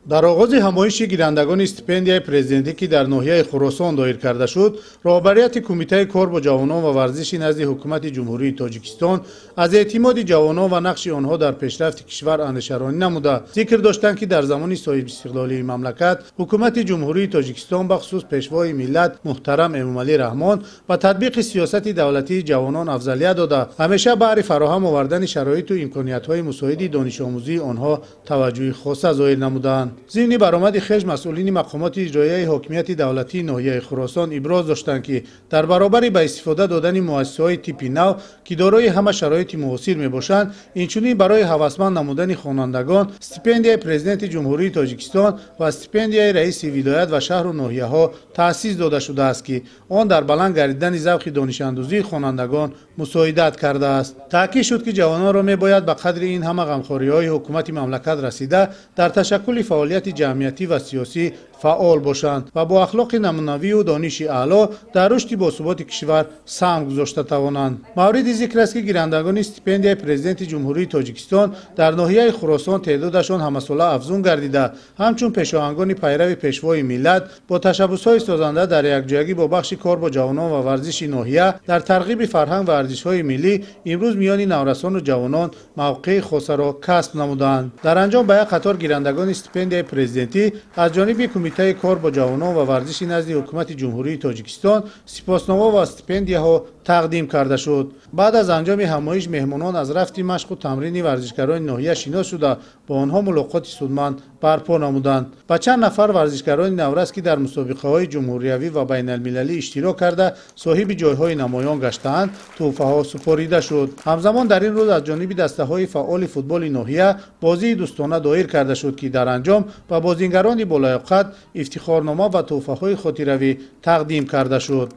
Дар оғози ҳамоиши гирандагони стипендияи президентӣ, ки дар ноҳияи Хуросон доир карда шуд, роҳбарияти Кумитаи кор бо ҷавонон ва варзиши назди Ҳукумати Ҷумҳурии Тоҷикистон аз эътимоди ҷавонон ва нақши онҳо дар пешрафти кишвар андешаронӣ намуда, зикр доштанд, ки дар замони соҳибистиқлолии мамлакат Ҳукумати Ҷумҳурии Тоҷикистон, бахусус Пешвои миллат муҳтарам Эмомалӣ Раҳмон, ба татбиқи сиёсати давлатии ҷавонон афзалият дода, ҳамеша баҳри фароҳам овардани шароиту имкониятҳои мусоиди донишомӯзии онҳо таваҷҷӯҳи хоса зоҳир намуданд. Зимни баромади хеш масъулини мақомоти иҷроияи ҳокимияти давлатии ноҳияи Хуросон иброз доштанд, ки дар баробари ба истифода додани муассисаҳои типи нав, ки дорои ҳама шароити муосир мебошанд, инчунин барои ҳавасманд намудани хонандагон стипендияи Президенти Ҷумҳурии Тоҷикистон ва стипендияи раиси вилоят ва шаҳру ноҳияҳо таъсис дода шудааст, ки он дар баланд гардидани завқи донишандӯзии хонандагон мусоидат кардааст. Таъкид шуд, ки ҷавононро мебояд ба қадри ин ҳама ғамхориҳои ҳукумати мамлакат расида, дар ташаккули фаъолияти ҷамъиятӣ ва сиёсӣ фаъол бошанд ва бо ахлоқи намунавию дониши аъло дар рушди босуботи кишвар саҳм гузошта тавонанд. Мавриди зикр аст, ки гирандагони стипендияи Президенти Ҷумҳурии Тоҷикистон дар ноҳияи Хуросон теъдодашон ҳамасола афзун гардида, ҳамчун пешоҳангони пайрави Пешвои миллат бо ташаббусҳои созанда дар якҷоягӣ бо бахши кор бо ҷавонон ва варзиши ноҳия дар тарғиби фарҳанг ва арзишҳои миллӣ имрӯз миёни наврасону ҷавонон мавқеи хосаро касб намуданд. Дар анҷом ба як қатор гирандагони стипендияи президентӣ аз ҷониби Кумитаи кор бо ҷавонон ва варзиши назди Ҳукумати Ҷумҳурии Тоҷикистон сипоснома ва стипендияҳо тақдим карда шуд. Баъд аз анҷоми ҳамоиш меҳмонон аз рафти машқу тамрини варзишгарони ноҳия шинос шуда, бо онҳо мулоқоти судманд барпо намуданд. Ба чанд нафар варзишгарони наврас, ки дар мусобиқаҳои ҷумҳуриявӣ ва байналмилалӣ иштирок карда, соҳиби ҷойҳои намоён гаштаанд, тӯҳфаҳо супорида шуд. Ҳамзамон дар ин рӯз аз ҷониби дастаҳои фаъоли футболи ноҳия бозии дӯстона доир карда шуд, ки дар анҷом ба бозингарони болаёқат ифтихорнома ва тӯҳфаҳои хотиравӣ тақдим карда шуд.